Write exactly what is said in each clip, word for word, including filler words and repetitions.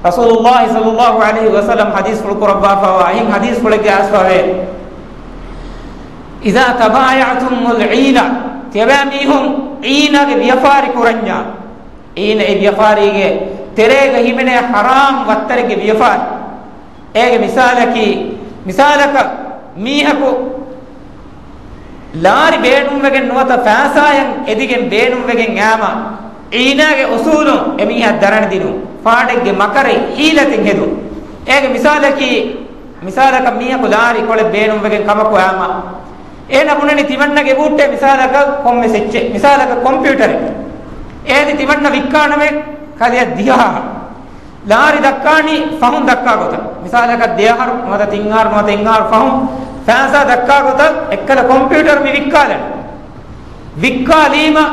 ރަސޫލުﷲ ޞައްލަﷲ ޢަލައިހި ވަސައްލަމް ޙަދީޘްފުޅު ކުރައްވާފައިވާ އެހެން ޙަދީޘްފުޅެއްގައި އައިސްފަވޭ، إذا تبايعتم بالعينة، ތިޔަބައިމީހުން ޢީނާގެ ވިޔަފާރި ކުރަންޏާ، ޢީނަ އެ ވިޔަފާރީގެ ތެރޭގަ ހިމެނޭ ޙަރާމް ވައްތަރެއްގެ ވިޔަފާރި. އޭގެ މިސާލަކީ، މިސާލަކަށް މީހަކު ލާރި ބޭނުންވެގެން ނުވަތަ ފައިސާއެއް އެދިގެން ބޭނުންވެގެން އައީމަ، ޢީނާގެ އުޞޫލުން އެމީހާ ދަރަނި ދިނުން، ފާޑެއްގެ މަކަރެއް ޙީލަތެއް ހެދުން. އޭގެ މިސާލަކީ، މިސާލަކަށް މީހަކު ލާރި ކޮޅެއް ބޭނުންވެގެން ކަމަކު އައީމަ، އޭނަ ބުނަނީ ތިމަންނަގެ އެބޫއްޓޭ މިސާލަކަށް ކޮންމެސް އެއްޗެއް، މިސާލަކަށް ކޮމްޕިއުޓަރެއް. އޭތި ތިމަންނަ ވިއްކާނަމޭ ކަލެއަށް ދިހަ އަހަރު. ލާރި ދައްކާނީ ފަހުން ދައްކާ ގޮތަށް. މިސާލަކަށް ދެއަހަރު ނުވަތަ ތިން އަހަރު ނުވަތަ އެއް އަހަރު ފަހުން ފައިސާ ދައްކާ ގޮތަށް އެއްކަލަ ކޮމްޕިއުޓަރު މި ވިއްކާލަނީ. ވިއްކާލީމަ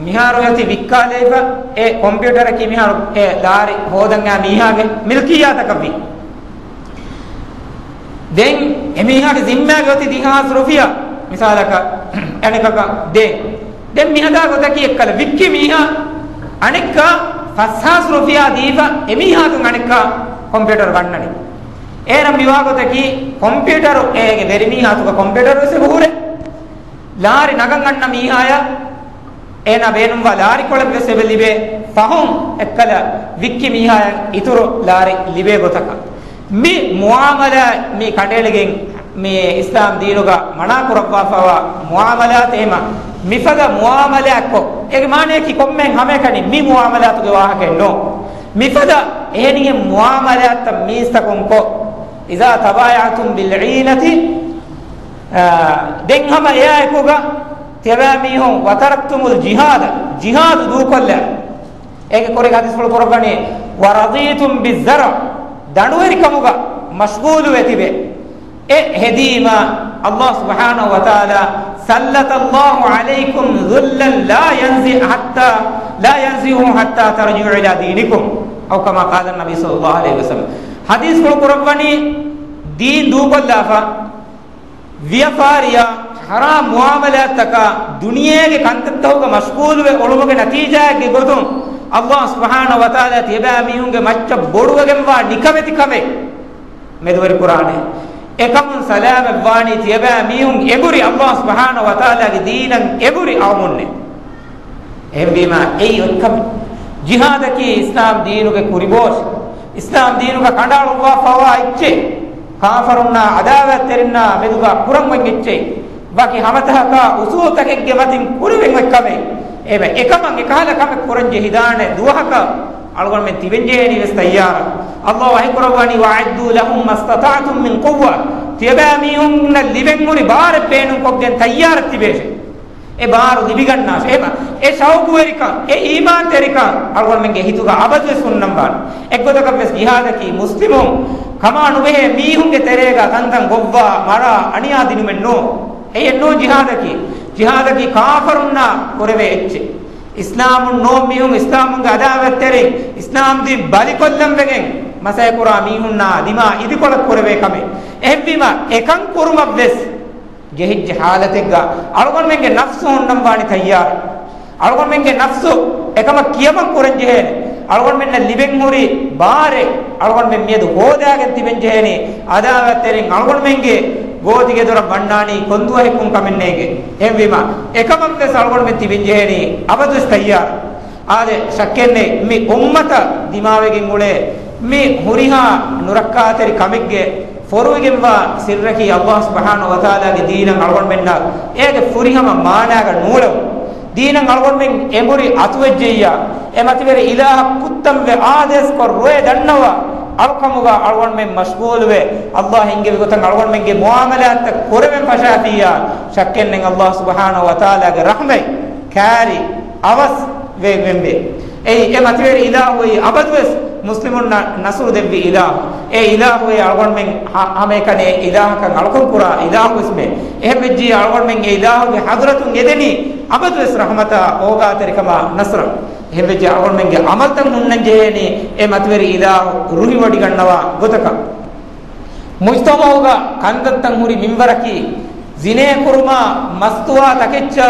މިހާރު އޮތީ ވިއްކާލައިފަ އެ ކޮމްޕިއުޓަރަކީ މިހާރު އެ ލާރި ހޯދަން އައި މީހާގެ މިލްކިއްޔާތަކަށްވީ. ދެން އެމީހާގެ ޒިންމާގަ އޮތީ ދިހަ ހާސް ރުފިޔާ މިސާލަކަށް އަނެކަކަށް ދޭން. ދެން މިހަދާ ގޮތަކީ އެއްކަލަ ވިއްކި މީހާ އަނެއްކާ ފަސް ހާސް ރުފިޔާ ދީފަ އެމީހާތުން އަނެއްކާ ކޮމްޕިއުޓަރު ގަންނަނީ. އޭރަށް މިވާ ގޮތަކީ ކޮމްޕިއުޓަރު އޭގެ ވެރިމީހާތުގަ ކޮމްޕިއުޓަރު ވެސް އެބަ ހުރޭ. ލާރި ނަގަން އަންނަ މީހާޔަށް އޭނާ ބޭނުންވާ ލާރިކޮޅެއް ވެސް އެބަ ލިބޭ. ފަހުން އެއްކަލަ ވިއްކި މީހާޔަށް އިތުރު ލާރި ލިބޭ ގޮތަކަށް. މި މުޢާމަލާތް މި ކަނޑައެޅިގެން މި އިސްލާމް ދީނުގަ މަނާ ކުރައްވާފައިވާ މުޢާމަލާތެއް. އެހެމަ މިފަދަ މުޢާމަލާތްކޮށް، އޭގެ މާނަޔަކީ ކޮންމެހެން ހަމައެކަނި މި މުޢާމަލާތުގެ ވާހަކައެއް ނޫން. މިފަދަ އެހެނިހެން މުޢާމަލާތްތައް މީސްތަކުން ކޮށް، إذا تبايعتم بالعينة، އާ، ދެން ހަމަ އެއާއެކުގަ ތިޔަބައިމީހުން، وتركتم الجهاد، ޖިހާދު ދޫކޮށްލާ. އޭގެ ކުރިން ޙަދީޘްފުޅު ކުރައްވަނީ، ورضيتم بالزرع، ދަނޑުވެރިކަމުގަ މަޝްޣޫލުވެ ތިބެ. އެ ހެދީމަ، ﷲ ސުބްޙާނަހޫ ވަތަޢާލާ، سلط الله عليكم ذلا لا ينزع حتى، لا ينزعه حتى ترجعوا إلى دينكم، أو كما قال النبي صلى الله عليه وسلم. ޙަދީޘްފުޅު ކުރައްވަނީ، ދީން ދޫކޮށްލާފަ، ވިޔަފާރިއާ، ޙަރާމް މުޢާމަލާތްތަކާ، ދުނިޔޭގެ ކަންތައްތަކުގަ މަޝްޣޫލުވެ އުޅުމުގެ ނަތީޖާއެއްގެ ގޮތުން، ﷲ ސުބްޙާނަހޫ ވަތަޢާލާ ތިޔަބައިމީހުންގެ މައްޗަށް ބޮޑުވެގެންވާ ނިކަމެތިކަމެއް މެދުވެރިކުރާނެ. އެކަމުން ސަލާމަތްވާނީ ތިޔަބައިމީހުން އެނބުރި ﷲ ސުބްޙާނަހޫ ވަތަޢާލާގެ ދީނަށް އެނބުރި އައުމުންނޭ. އެހެންވީމަ، އެއީ އޮތްކަމެއް. ޖިހާދަކީ އިސްލާމް ދީނުގެ ކުރިބޯށެއް. އިސްލާމް ދީނުގަ ކަނޑައަޅުއްވާފައިވާ އެއްޗެއް. ކާފަރުންނާ ޢަދާވަތްތެރިންނާ މެދުގަ ކުރަން އޮތް އެއްޗެއް. ވަކި ހަމަތަހަކާ އުސޫލްތަކެއްގެ މަތިން ކުރެވެން އޮތް ކަމެއް. އެބަ އެކަމަށް އެކަހަލަ ކަމެއް ކުރަން ޖެހިދާނެ ދުވަހަކަށް އަޅުގަނޑުމެން ތިބެން ޖެހޭނީ ވެސް ތައްޔާރަށް. ﷲ ވަޙީ ކުރައްވަނީ، "وأعدوا لهم ما استطعتم من قوة." ތިޔަބައިމީހުންނަށް ލިބެން ހުރި ބާރެއް ބޭނުންކޮށްގެން ތައްޔާރަށް ތިބޭށޭ. އެ ބާރު ލިބިގަންނާށޭ. އެހެމަ، އެ ޝައުޤުވެރިކަން، އެ އީމާންތެރިކަން އަޅުގަނޑުމެންގެ ހިތުގަ އަބަދުވެސް ހުންނަންވާނެ. އެއްގޮތަކަށްވެސް ޖިހާދަކީ މުސްލިމުން ކަމާ ނުބެހޭ މީހުންގެ ތެރޭގަ ތަންތަން ގޮއްވާ، މަރާ، އަނިޔާ ދިނުމެއް ނޫން. އެއެއް ނޫން ޖިހާދަކީ. ޖިހާދަކީ ކާފަރުންނާ ކުރެވޭ އެއްޗެއް. އިސްލާމުން ނޫން މީހުން، އިސްލާމުންގެ އަދާވަތްތެރިން، އިސްލާމް ދީން ބަލިކޮށްލަން ވެގެން މަސައްކަތްކުރާ މީހުންނާ ދިމާ އިދިކޮޅަށް ކުރެވޭ ކަމެއް. އެހެންވީމަ، އެކަން ކުރުމަށްވެސް ޖެހިއްޖެ ޙާލަތެއްގަ އަޅުގަނޑުމެންގެ ނަފްސު ހުންނަންވާނީ ތައްޔާރަށް. އަޅުގަނޑުމެންގެ ނަފްސު އެކަމަށް ކިޔަމަން ކުރަން ޖެހޭނެ. އަޅުގަނޑުމެންނަށް ލިބެން ހުރި ބާރެއް އަޅުގަނޑުމެން މިއަދު ހޯދާގެން ތިބެން ޖެހޭނީ، އަދާވަތްތެރިން އަޅުގަނޑުމެންގެ ގޯތިގެ ދޮރަށް ވަންނާނީ ކޮންދުވަހެއްކުން ކަމެއް ނޭނގެ. އެހެންވީމަ، އެކަމަށްވެސް އަޅުގަނޑުމެން ތިބެން ޖެހޭނީ އަބަދުވެސް ތައްޔާރަށް. އާދެ، ޝައްކެއްނެތް، މި އުއްމަތަށް ދިމާވެގެން އުޅޭ މި ހުރިހާ ނުރައްކާތެރި ކަމެއްގެ ފޮރުވިގެންވާ ސިއްރަކީ، ﷲ ސުބްޙާނަހޫ ވަތަޢާލާގެ ދީނަށް އަޅުގަނޑުމެންނަށް އޭގެ ފުރިހަމަ މާނާގަ ނޫޅެވުން. ދީނަށް އަޅުގަނޑުމެން އެނބުރި އަތުވެއްޖެއްޔާ، އެ މަތިވެރި އިލާހަށް ކުއްތަންވެ އާދޭސްކޮށް ރޮއެ ދަންނަވާ އަޅުކަމުގަ އަޅުގަނޑުމެން މަޝްޣޫލުވެ، ﷲ އެންގެވި ގޮތަށް އަޅުގަނޑުމެންގެ މުޢާމަލާތްތައް ކުރެވެން ފަށާފިއްޔާ، ޝައްކެއްނެތް، ﷲ ސުބްޙާނަހޫ ވަތަޢާލާގެ ރަޙްމަތް ކާރި އަވަސް ވެ-، ވެންވޭ. އެއީ، އެ މަތިވެރި އިލާހު އެއީ އަބަދުވެސް މުސްލިމުންނަށް ނަޞްރު ދެއްވި އިލާހު. އެ އިލާހު އެއީ އަޅުގަނޑުމެން ހަ-، ހަމައެކަނި އެ އިލާހަކަށް އަޅުކަން ކުރާ އިލާހު ވެސްމެ. އެހެންވެއްޖިއްޔާ އަޅުގަނޑުމެން އެ އިލާހުގެ ޙަޟްރަތުން އެދެނީ އަބަދުވެސް ރަޙްމަތާ އޯގާތެރިކަމާ ނަޞްރަށް. އެހެންވެއްޖެ އަޅުގަނޑުމެންގެ ޢަމަލުތައް ހުންނަން ޖެހޭނީ އެ މަތިވެރި އިލާހު ރުހިވޮޑިގަންނަވާ ގޮތަކަށް. މުޖްތަމަޢުގަ ކަންތައްތައް ހުރި މިންވަރަކީ، ޒިނޭ ކުރުމާ، މަސްތުވާ ތަކެއްޗާ،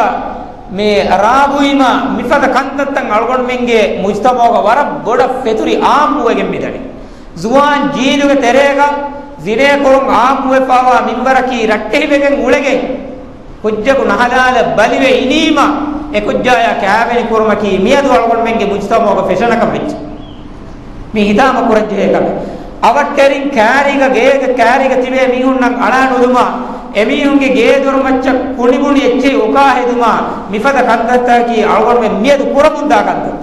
މި ރާބުއިމާ، މިފަދަ ކަންތައްތައް އަޅުގަނޑުމެންގެ މުޖްތަމަޢުގަ ވަރަށް ބޮޑަށް ފެތުރި ޢާއްމުވެގެން މިދަނީ. ޒުވާން ޖީލުގެ ތެރޭގަ ޒިނޭކުރުން އާއްމުވެފައިވާ މިންވަރަކީ ރައްޓެހިވެގެން އުޅެގެން، ކުއްޖަކު ނަހަލާލަށް ބަލިވެ އިނީމަ، އެ ކުއްޖާޔާ ކާވެނި ކުރުމަކީ މިއަދު އަޅުގަނޑުމެންގެ މުޖްތަމަޢުގަ ފެޝަނަކަށް ވެއްޖެ. މި ހިތާމަ ކުރަންޖެހޭ ކަމެއް. އަވަށްޓެރިން ކާރީގަ ގޭގަ ކާރީގަ ތިބޭ މީހުންނަށް އަޅާނުލުމާ، އެމީހުންގެ ގޭދޮރުމައްޗަށް ކުނިބުނި އެއްޗެހި އުކާ ހެދުމާ، މިފަދަ ކަންތައްތަކަކީ އަޅުގަނޑުމެން މިއަދު ކުރަމުންދާ ކަންތައް.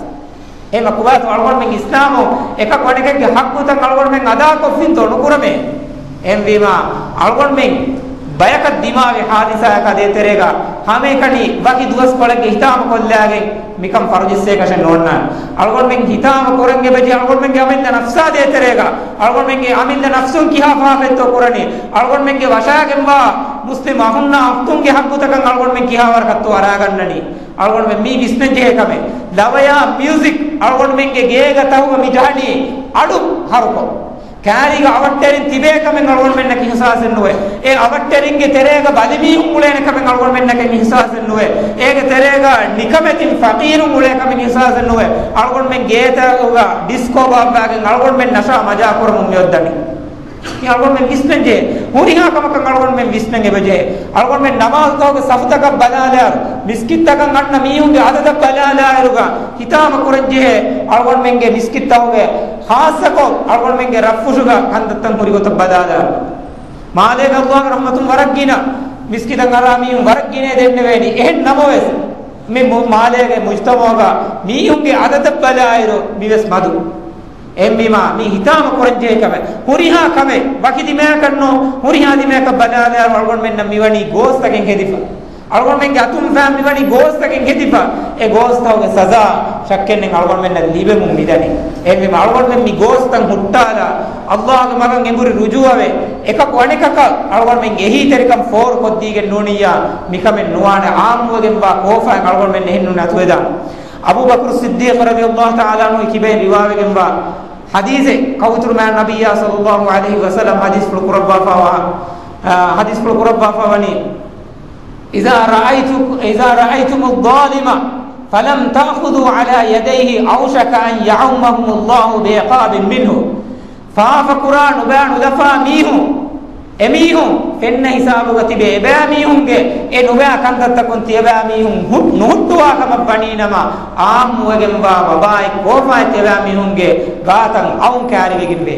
އެހެންމަ ކުބާތު އަޅުގަނޑުމެން އިސްލާމު އެކަކު އަނެކެއްގެ ޙައްޤުތައް އަޅުގަނޑުމެން އަދާކޮށްފިންތޯ ނުކުރަމޭ؟ އެހެންވީމާ، އަޅުގަނޑުމެން ބަޔަކަށް ދިމާވި ޙާދިސާއަކާ ދޭތެރޭގަ ހަމައެކަނި ވަކި ދުވަސްކޮޅެއްގެ ހިތާމަ ކޮށްލާގެން މިކަން ފަރުޖެއްސޭކަށެއް ނޯންނާނެ. އަޅުގަނޑުމެން ހިތާމަ ކުރަން އެބަޖެހޭ އަޅުގަނޑުމެންގެ އަމިއްލަ ނަފްސާ ދޭތެރޭގަ، އަޅުގަނޑުމެންގެ އަމިއްލަ ނަފްސުން ކިހާ ފާފައެއްތޯ ކުރަނީ، އަޅުގަނޑުމެންގެ ވަށާގެންވާ މުސްލިމް އަޚުންނާ އުޚްތުންގެ ޙައްޤުތަކަށް އަޅުގަނޑުމެން ކިހާވަރަކަށްތޯ އަރާގަންނަނީ. އަޅުގަނޑުމެން މީ ވިސްނަންޖެހޭ ކަމެއް. ލަވަޔާ މިއުޒިކް އަޅުގަނޑުމެންގެ ގޭގަ ތަހުގަ މި ޖަހަނީ އަޑު ހަރުކޮށް. ކާރީގަ އަވަށްޓެރިން ތިބޭ ކަމެއް އަޅުގަނޑުމެންނަކަށް އިޙްސާސެއް ނުވޭ. އެ އަވަށްޓެރިންގެ ތެރޭގަ ބަލިމީހުން އުޅޭނެ ކަމެއް އަޅުގަނޑުމެންނަކަށް އިޙްސާސެއް ނުވޭ. އޭގެ ތެރޭގަ ނިކަމެތިން ފަޤީރުން އުޅޭ ކަމެއް އިޙްސާސެއް ނުވޭ. އަޅުގަނޑުމެން ގޭތަކުގަ ޑިސްކޯ ބާއްވާގެން އަޅުގަނޑުމެން ނަޝާ މަޖާ ކުރަމުން މިއޮއްދަނީ. އެ އަޅުގަނޑުމެން ވިސްނަންޖެހޭ. ހުރިހާ ކަމަކަށް އަޅުގަނޑުމެން ވިސްނަން އެބަޖެހޭ. އަޅުގަނޑުމެން ނަމާދުތަކުގެ ސަފުތަކަށް ބަލާލާއިރު، މިސްކިތްތަކަށް އަންނަ މީހުންގެ އަދަދަށް ބަލާލާއިރުގަ، ހިތާމަ ކުރަންޖެހޭ. އަޅުގަނޑުމެންގެ މިސްކިތްތަކުގެ ޚާއްޞަކޮށް އަޅުގަނޑުމެންގެ ރަށްފުށުގަ ކަންތައްތައް ހުރި ގޮތަށް ބަލާލާއިރު، މާލޭގަ ﷲ ގެ ރަޙްމަތުން ވަރަށް ގިނަ މިސްކިތަށް އަރާ މީހުން ވަރަށް ގިނަ ދެންނެވޭނީ. އެހެން ނަމަވެސް، މި މު-، މާލޭގެ މުޖްތަމަޢުގަ މީހުންގެ އަދަދަށް ބަލާއިރު، މިވެސް މަދު. އެހެންވީމާ، މީ ހިތާމަ ކުރަންޖެހޭ ކަމެއް. ހުރިހާ ކަމެއް ވަކި ދިމާއަކަށް ނޫން، ހުރިހާ ދިމާއަކަށް ބަލާލާއިރު އަޅުގަނޑުމެންނަށް މިވަނީ ގޯސްތަކެއް ހެދިފަ. އަޅުގަނޑުމެންގެ އަތުން ފައި މިވަނީ ގޯސްތަކެއް ހެދިފަ. އެ ގޯސްތަކުގެ ސަޒާ ޝައްކެއްނެތް އަޅުގަނޑުމެންނަށް ލިބެމުން މިދަނީ. އެހެންވީމާ، އަޅުގަނޑުމެން މި ގޯސްތައް ހުއްޓާލާ، ﷲ ގެ މަގަށް އެނބުރި ރުޖޫޢަވެ، އެކަކު އަނެކަކަށް އަޅުގަނޑުމެން އެހީތެރިކަން ފޯރުކޮށްދީގެން ނޫނިއްޔާ، މިކަމެއް ނުވާނެ. ޢާއްމުވެގެންވާ ކޯފާއެއް އަޅުގަނޑުމެން އެހެންނޫން އަތުވެދާނެ. އަބޫބަކުރު ޞިއްދީޤު ރަޟިޔަﷲ ތަޢާލާ ޢަންހު ކިބައިން ރިވާވެގެންވާ ޙަދީޘެއް، ކައުތުރު މާތް ނަބިއްޔާ ޞައްލަﷲ ޢަލައިހި ވަސައްލަމް ޙަދީޘްފުޅު ކުރައްވާފައިވާ، އާ، ޙަދީޘްފުޅު ކުރައްވާފައިވަނީ، إذا رأيت، إذا رأيتم الظالم فلم تأخذوا على يديه أوشك أن يعمهم الله بعقاب منه. ފާފަ ކުރާ ނުބައި ނުލަފާ މީހުން، އެމީހުން ފެންނަ ހިސާބުގަ ތިބޭ އެބައިމީހުންގެ އެ ނުބައި ކަންތައްތަކުން ތިޔަބައިމީހުން ހު-، ނުހުއްޓުވާ ކަމަށް ވަނީނަމަ، ޢާއްމުވެގެންވާ ވަބާއެއް ކޯފާއެއް ތިޔަބައިމީހުންގެ ގާތަށް އައުން ކާރިވެގެންވޭ.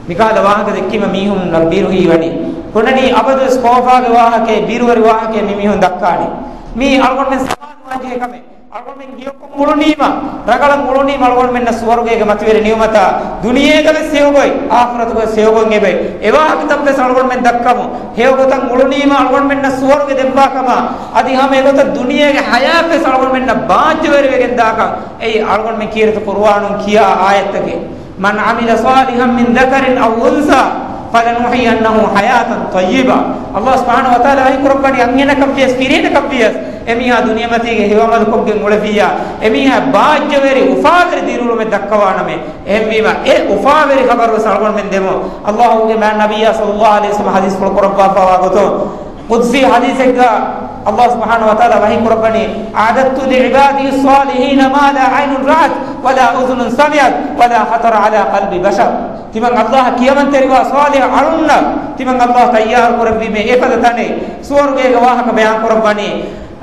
މިކަހަލަ ވާހަކަ ދެއްކީމަ މީހުންނަށް ބިރު ހީވަނީ. ކުންނަނީ އަބަދުވެސް ކޯފާގެ ވާހަކައެއް، ބިރުވެރި ވާހަކައެއް މި މީހުން ދައްކާނީ. މީ އަޅުގަނޑުމެން ސަމާލުވާންޖެހޭ ކަމެއް. އަޅުގަނޑުމެން ހެޔޮކޮށް އުޅުނީމަ، ރަނގަޅަށް އުޅުނީމަ، އަޅުގަނޑުމެންނަށް ސުވަރުގޭގެ މަތިވެރި ނިޢުމަތާ ދުނިޔޭގަވެސް ހެޔޮގޮތް، އާޚިރަތުގަވެސް ހެޔޮގޮތް އެބައި. އެވާހަކަތައްވެސް އަޅުގަނޑުމެން ދައްކަމު. ހެޔޮގޮތަށް އުޅުނީމަ، އަޅުގަނޑުމެންނަށް ސުވަރުގެ ދެއްވާކަމާ، އަދި ހަމަ އެގޮތަށް ދުނިޔޭގެ ޙަޔާތްވެސް އަޅުގަނޑުމެންނަށް ބާއްޖަވެރިވެގެން ދާކަން. އެއީ އަޅުގަނޑުމެން ކީރިތި ޤުރުއާނުން ކިޔާ އާޔަތްތަކެއް. من عمل صالحا من ذكر أو أنثى فلنحيينه حياة طيبة. ﷲ ސުބްޙާނަހޫ ވަތަޢާލާ ވަޙީކުރައްވަނީ އަންހެނަކަށްވިޔަސް، ފިރިހެނަކަށްވިޔަސް، އެމީހާ ދުނިޔެމަތީގަ ހެޔޮޢަމަލުކޮށްގެން އުޅެފިއްޔާ، އެމީހާ ބާއްޖަވެރި އުފާވެރި ދިރިއުޅުމެއް ދައްކަވާނަމޭ. އެހެންވީމަ، އެ އުފާވެރި ޚަބަރުވެސް އަޅުގަނޑުމެން ދެމުން. ﷲގެ މާތް ނަބިއްޔާ ޞައްލަﷲ ޢަލައިހި ވަސައްލަމަ ޙަދީޘްފުޅު ކުރައްވާފައިވާ ގޮތުން، ޤުދްސީ ޙަދީޘެއްގަ ﷲ ސުބްޙާނަހޫ ވަތަޢާލާ ވަޙީކުރައްވަނީ، أعددت لعبادي الصالحين ما لا عين رأت ولا أذن سمعت ولا خطر على قلب بشر. ތިމަން ﷲ އަށް ކިޔަމަންތެރިވާ ޞާލިޙު އަޅުންނަށް ތިމަން ﷲ ތައްޔާރު ކުރެއްވީމޭ އެފަދަ ތަނެއް. ސުވަރުގޭގެ ވާހަކަ ބަޔާން ކުރައްވަނީ،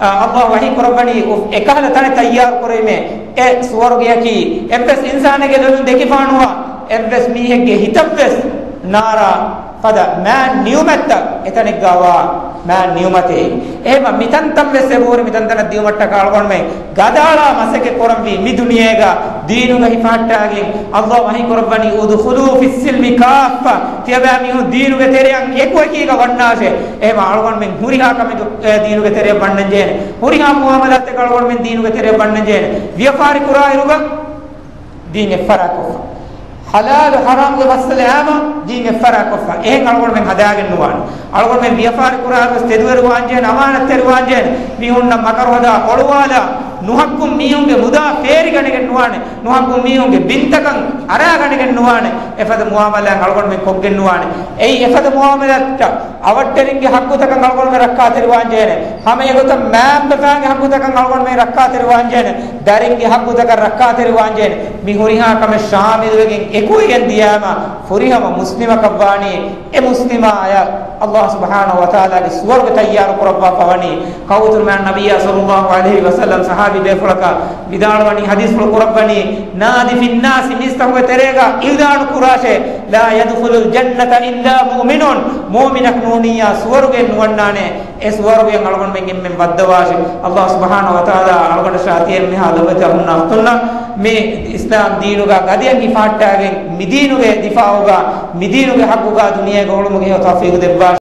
އަ، ﷲ ވަޙީ ކުރައްވަނީ، އެކަހަލަ ތަނެއް ތައްޔާރު ކުރެވީމޭ. އެ ސުވަރުގެއަކީ އެއްވެސް އިންސާނެއްގެ ލޮލުން ދެކިފާނުވާ އެއްވެސް މީހެއްގެ ހިތަށްވެސް ނާރާ ފަދަ މާތް ނިޢުމަތްތައް، އެތަނެއްގަ ވާ މާތް ނިޢުމަތޭ. އެހެންވީމަ މިތަންތަން ވެސް އެބަހުރި މިތަންތަނަށް ދިއުމަށްޓަކާ އަޅުގަނޑުމެން ގަދައަޅާ މަސައްކަތް ކުރަންވީ މި ދުނިޔޭގަ ދީނުގަ ހިފަހައްޓާގެން. ﷲ ވަޙީ ކުރައްވަނީ، ادخلوا في السلم كافة. ތިޔަބައިމީހުން ދީނުގެ ތެރެއަށް އެކުއެކީގަ ވަންނާށޭ. އެހެންވީމަ އަޅުގަނޑުމެން ހުރިހާ ކަމެއް ދު-، އެ، ދީނުގެ ތެރެއަށް ވަންނަންޖެހޭނެ. ހުރިހާ މުޢާމަލާތެއް އަޅުގަނޑުމެން ދީނުގެ ތެރެއަށް ވަންނަންޖެހޭނެ. ވިޔަފާރި ކުރާއިރުގަ ދީން އެއްފަރާތްކޮށްފަ. ޙަލާލު ޙަރާމުގެ މައްސަލަ އާއްމު ދީން އެއްފަރާތްކޮށްފަ. އެހެން އަޅުގަނޑުމެން ހަދާގެން ނުވާނެ. އަޅުގަނޑުމެން ވިޔަފާރި ކުރާއިރުވެސް ތެދުވެރިވާންޖެހޭނެ، އަމާނަތްތެރިވާންޖެހޭނެ. މީހުންނަށް މަކަރު ހަދާ އޮޅުވާލާ، ނުޙައްޤުން މީހުންގެ މުދާ ފޭރިގަނެގެން ނުވާނެ. ނުޙައްޤުން މީހުންގެ ބިންތަކަށް އަރާގަނެގެން ނުވާނެ. އެފަދަ މުއާމަލާތް އަޅުގަނޑުމެން ކޮށްގެން ނުވާނެ. އެއީ އެފަދަ މުއާމަލާތްތައް އަވަށްޓެރިންގެ ހައްގުތަކަށް އަޅުގަނޑުމެން ރައްކާތެރިވާން ޖެހޭނެ. ހަމަ އެގޮތަށް މައިންބަފައިންގެ ހައްގުތަކަށް އަޅުގަނޑުމެން ރައްކާތެރިވާން ޖެހޭނެ. ދަރިންގެ ހައްގުތަކަށް ރައްކާތެރިވާން ޖެހޭނެ. މި ހުރިހާ ކަމެއް ޝާމިލުވެގެން އެކުވެގެން ދިޔާމަ ފުރިހަމަ މުސްލިމަކަށްވާނީ، އެ މުސްލިމާއަށް އައްލާހު ސުބްޙާނަހު ވަތަޢާލާގެ ސުވަރުގެ ތައްޔާރު ކުރައްވާފަވަނީ. ކައުތުރުމާ ނަބިއްޔާ ޞައްލައްލާހު ޢަލައިހި ވަސައްލަމް ޞަޙާބީ ބޭފުޅަކަށް ވިދާޅުވަނީ، ޙަދީޘްފުޅު ކުރައްވަނީ، "نادِ في الناس" މީސްތަކުގެ ތެރޭގަ އިޢުލާނު ކުރާށޭ، "لا يدخل الجنة إلا مؤمن" މުއުމިނަކު ނޫނިއްޔާ ސުވަރުގެ ނުވަންނާނެ. އެ ސުވަރުގެ އަޅުގަނޑުމެން އެންމެން ވައްދަވާށޭ. އައްލާހު ސުބްޙާނަހު ވަތަޢާލާ އަޅުގަނޑަށާ ތިޔަ އެންމެހާ ލޮބުވެތި އަޚުންނާ އުޚްތުންނަށް މި އިސްލާމް ދީނުގަ ގަދަޔަށް ހިފަހައްޓާގެން މި ދީނުގެ ދިފާޢުގަ މި ދީނުގެ ޙައްޤުގަ ދުނިޔޭގަ އުޅުމުގެ ހެޔޮ ތައުފީޤު ދެއްވާށޭ.